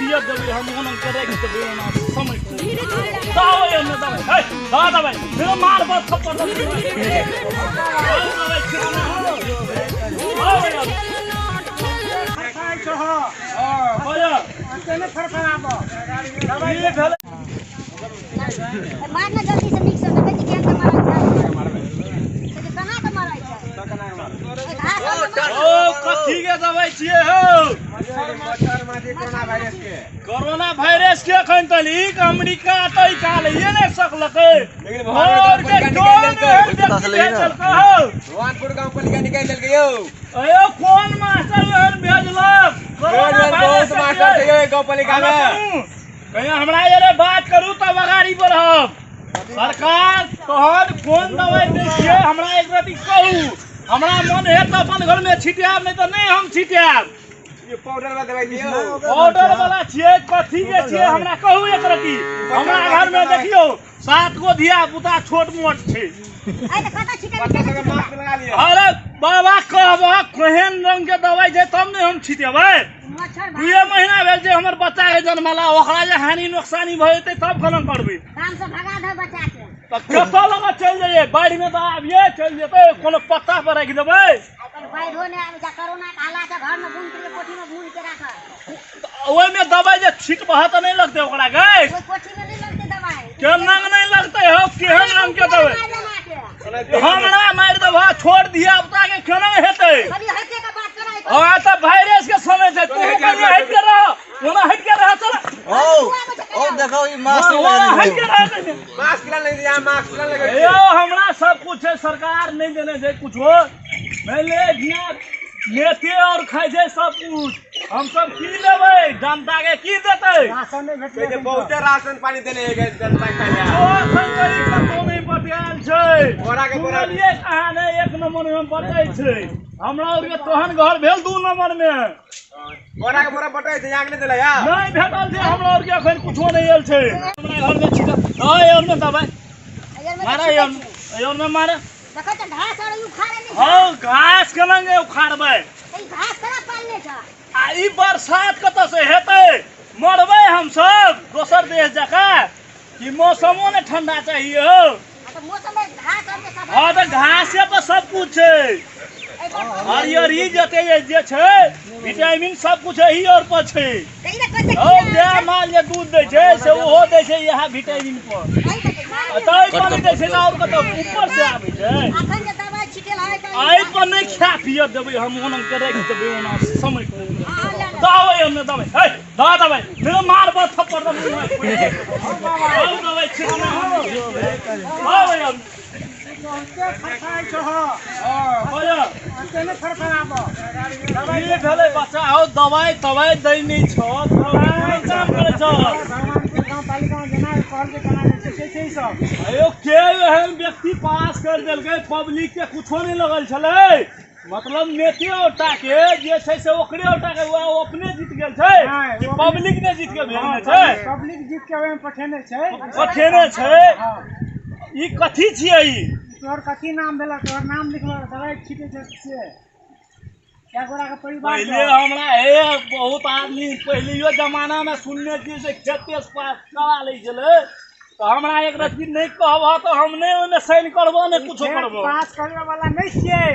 पियत देबै हम ओना के राखि देबै ओना समय दबाइ ओन्ने दबाइ है दवा दबाइ फेर मार बस थप्पड़ दबाइ मारना जल्दी से नीक से देखै छी केहन के मारै छै केना के मारै छै घास ओ कथी के दबाइ छियै हौ कोरोना वायरस के एखन तलिक अमेरिका तऽ निकालैए नहि सकलकै और के कोन एहन व्यक्ति भेजलकै हौ भगवानपुर गांव पालिका निकालि देलकै यौ अयो कोन मास्टर एहन भेजलक कोरोना बहुत वायरस मास्टर छै यौ गांव पालिका में कहीं हमरा जरे बात करू तब अगाड़ी बढ़ब सरकार तोहर कोन दवाइ दै छियै हमरा एक रति कहू हमरा मन हेत तऽ अपन घरमे छिटायब नहि तऽ नहि हम छिटायब ये पाउडर वाला दवाई दियौ ऑर्डर वाला छियै कथी के छियै हमरा कहू एक रति हमरा घरमे देखियौ सात गो धिया पुता छोट मोट छै आइ तऽ कतऽ छिटै बच्चा सबके मास्क लगा लिअ अरे बाबा कहबह केहन रंग के दवाइ छै तब ने हम छिटेबै मच्छर दुए महीना भेल छै हमर बच्चा के जन्मला ओकरा जे हानि नोकसानी भऽ जेतै तब केना करबै काम से भगा दे बच्चा के तऽ कतऽ लग चलि जइयै बाढ़िमे तऽ आबिये चलि जेतै कोनो पत्ता पर राखि देबै आइ काल्हि बाढ़िो नहि आबै छै कोरोना के हालात है घर में बुन के कोठी में बुन के राख ओहिमे दवाइ जे छिटबह तऽ नहि लगतै ओकरा गै ओहि कोठी में नहि लगतै दवाई केना नहि लगतै हौ केहन रंग के दवाइ मारि देना के हमरा मारि देबह छोड़ धिया पुता के केना हेतै अभी हटे के बात कराई हँ तऽ वायरस के समय छै तू कनि हटि के रह ओना हटि के रह चल औ औ देखो ई मास्क ओना हटि के रह कनि। मास्क ला नहीं दिया मास्क ला लगे यौ हमरा सब कुछ छै सरकार नहि देने छै कुछो नहि ले हियाँ नेते और खाइ छै सब कुछ हम सब की लेबै जनता के की देतै राशन नहि भेटलै कहै छै बहुते राशन पानी देने है गैस जनता के खाइ ओ एखन तक कतौ नहि बटायल छै बोरा के बोरा। सुनलियै कहाँ नहि एक नंबर मे बटै छै हमरा आरके तोहन घर भेल दू नंबर मे बोरा के बोरा बटै छै यहाँ के नहि देलै या नहि भेटल छै हमरा आरके एखन कुछो नहि आयल छै हमरा घर मे छिटल हँ एहिमे दबाइ मारा एहिमे मारा देखै छ घास आर उखाड़े नहि हौ घास केना ने उखाड़बै ई घास केना पालने छ आ ई बरसात कतऽ से हेतै मरबै हमसब दोसर देश जकाँ कि मौसमो ने ठंडा चाहिए हौ आ तऽ मौसम में घास आर के सफाई हँ तऽ घासे पर सब कुछ छै हरियरी जते जे छै विटामिन सब कुछ एही और पर छै हौ गाय माल जे दूध दै छै से ओहो दै छै इएह विटामिन पर आ ताहि पर नहि दै छै तऽ आओर कतऽ ऊपर से आबै छै अखन जे दवाई छिटेल है तऽ एहि पर नहि खाय पिय देबै हम ओना के राखि देबै ओना समय हाँ, ले ले। दबाइ ओन्ने दबाइ है दवा दबाइ मेरो मार बस थप्पड़ दबाइ दबाइ छिटना दबाइ बहुते खर्चाइ छौ बोलो ओते नहि फड़फड़ाबऽ ई भेलै बच्चा हौ दवाइ तवाइ दै नहि छौ दवाइ काम करै छौ भगवानपुर गाँव पालिका मे जेना कहलकै तेना नहि छै छै ई सब अयो के एहन व्यक्ति पास कर देलकै पब्लिक के कुछो नहि लगल छलै मतलब नेते औटा के जे छै से ओकरे औटा के ओ अपने जीत गेल छै नहि, कि ओ पब्लिक ने जीत के भेजने छै पब्लिक जीत के ओहिमे पठेने छै पठेने छै हँ ई कथी छियै ई तोहर कथी नाम भेलक तोहर नाम लिखबह दवाइ छिटै छै से कए गोटाके परिवार पहिले छौ? हमरा हे बहुत आदमी पहिलेयो जमाना मे सुनने छियै से खेते से पास करा लै छलै तऽ हमरा एक रत्ती नहि कहबह तऽ हम नहि ओहिमे साइन करबो नहि कुछो खेत करबो पास करबै वाला नहि छियै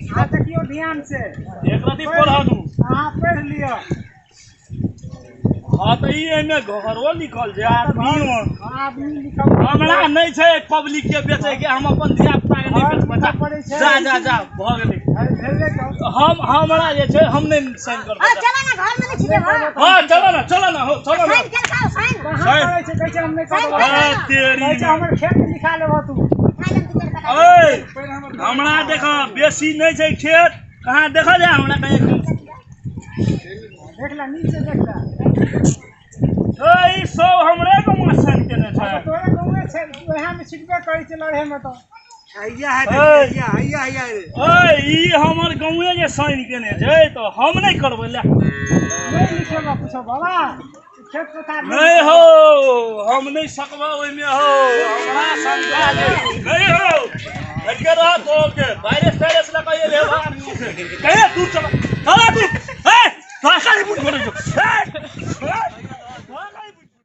अहाँ देखियौ ध्यान से एक रत्ती पढ़ऽ दू अहाँ पढ़ि लिअ हँ तऽ ई एहिमे घरो लिखल छै आदमियो आदमी लिखल हमरा नहि छै पब्लिक के बेचै के हम अपन धिया पुता के नहि घर बेचबै जा लिखऽ पड़ै छै। जा जा जा भऽ गेलै भेलै तऽ हम हमरा जे छै हम नहि साइन हाँ करबै चलो ना घर में नहीं छिटे हाँ हँ चलो ना चलो ना हो चलो ना साइन केलका साइन कहाँ साइन। करै छै कहै छै हम नहि करबै अरे तेरी कहै छै हमर खेत लिखा लेबह तू उठा लेम तू चल कटा ओए हमरा देख बेसी नहि छै खेत कहाँ देखल जाय हमरा कहीं देख ले नीचे देख ले ए, ई सब हमरे गाँव साइन केने छै तोरे गाँवे छै उएह मे छिटबे करै छै लड़े मे तऽ ओए ओए ई हमर गाँवे जे साइन केने छै तऽ हम नहि करबै ले नहि लिखेबह कुछो बाबा खेत पथार नहि हो हम नहि सकबै ओहिमे हो हमरा शंका छै नहि हो हटके रह तो के वायरस तायरस लऽ कऽ एले आदमी से कहे तू चल चल तू ए तोरा काहे मुँह खोलै छौ ए, ए। धऽ।